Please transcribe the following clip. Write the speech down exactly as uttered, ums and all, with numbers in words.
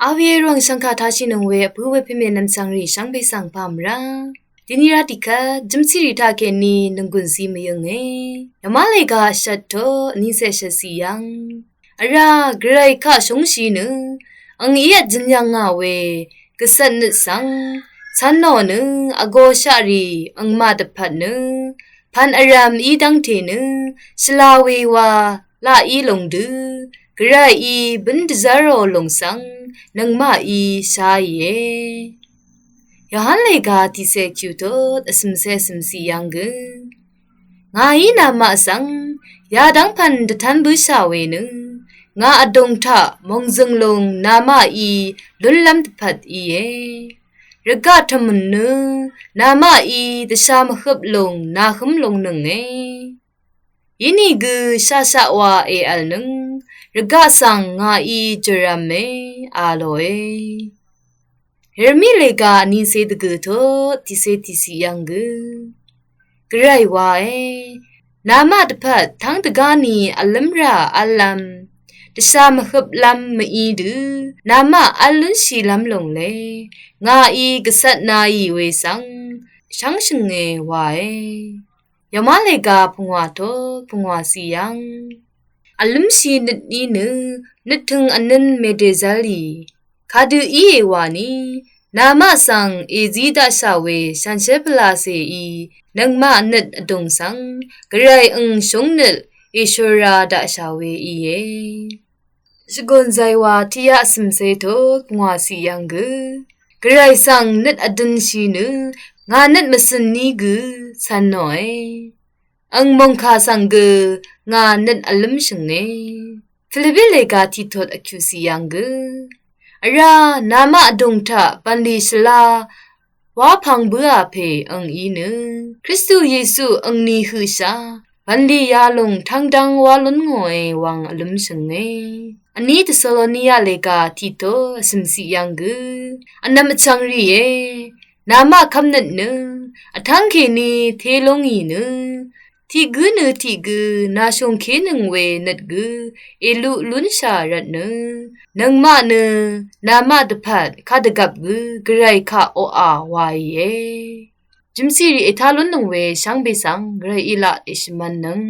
Awe rong shvngkà tashì nøng we vpø̄ we pø̄mè nvmsvng rì shvngbe svng pà mvrá. Dini rá dìkvt jømsì rì taq kèní nònggùn zí mvyǿnge. Yamá lèga shvt tø vní cè shvt zí yv̀ng. Vrá gvray kaq shúngshì nø ang í vjø̀n yv̀ngà we gvcvt nøt svng cv̄n nò nø vgōshaq rì angmaq dvpvt nø pv̀n vrv̄m í dv́ngte nø shvla we wa laq í lùng dø gvrayí bǿn dvzv́r rò lùng svng nøngmaqí sháìe. Yohan lèga tiqcè kyù tut vsø̀mcè vsø̀mcì yv̀ng gø ngàí namaq svng yadv́ng pv̀n dvtv́n bǿshà we nø ngà vdùng taq mòngzø̀ng lùng namaqí lúnlv́m dvpvt íe. Rvgaq tvmø̀n nø namaqí dvsha mvhøp lùng nahǿm lùng nønge. Inìgø shaqshaq wa èv̀lnøng rvgaq svng ngàí jø̀rv̄me a lòe. Yeremi lèga vnícè dvgø̀ tut tiqcè tiqcì yv̀ng gø gvray wae. Namaq dvpvt tv́ng dvgáni vlǿmrà v́llv́m dvsha mvhøplv́m mví dø namaq v́l lúnshìlv́m lùng le ngàí gvcvt naì we svng shv́ngshø̀nge wae. Yamá lèga pungwà tut pungwàcì yv̀ng. Vlǿmshì nøt í nø nøttø̀ng vnøn mèdèzv́lì kadø íe wani namaq svng èzí daqshà we shànshér pvlacèí nøngmaq nøt vdùng svng gvray ø̀ng shúng nøt èshøra daqshà we íe. Shvgùn zàywà tiqyaq vsø̀mcè tut pungwàcì yv̀ng gø gvray svng nøt vdønshì nø ngà nøt mvcø̀n ní gø cv̄n nòe. Ang mòngkà svng gø ngà nøt vlǿmshø̀nge. Pilipi lèga tiqtut vkyùcì yv̀ng gø vrá namaq vdùng taq bv̀nlì shvlá wá pvng bǿà pè ang í nø Kristu Yesu angni høqshà bv̀nlì yalùng tv́ngdv́ng wá lún ngòe wvng vlǿmshø̀nge. Vní Tesaloniya lèga tiqtut vsø̀mcì yv̀ng gø vnvm vchvng rìe. Namaq kv́mnøt nø vtv́ng kèní té lúngì nø tiq gǿ nø tiq gǿ nàshùng kénøng we nøt gǿ èluq lúnshà rvtnø nøngmaq nø namaq dvpvt kadvgvp gǿ gvray kaq oqà waìe. Jø̀msì rì ètá lúnnøng we shvngbe svng gvrayí laq èshvmv̄nnøng.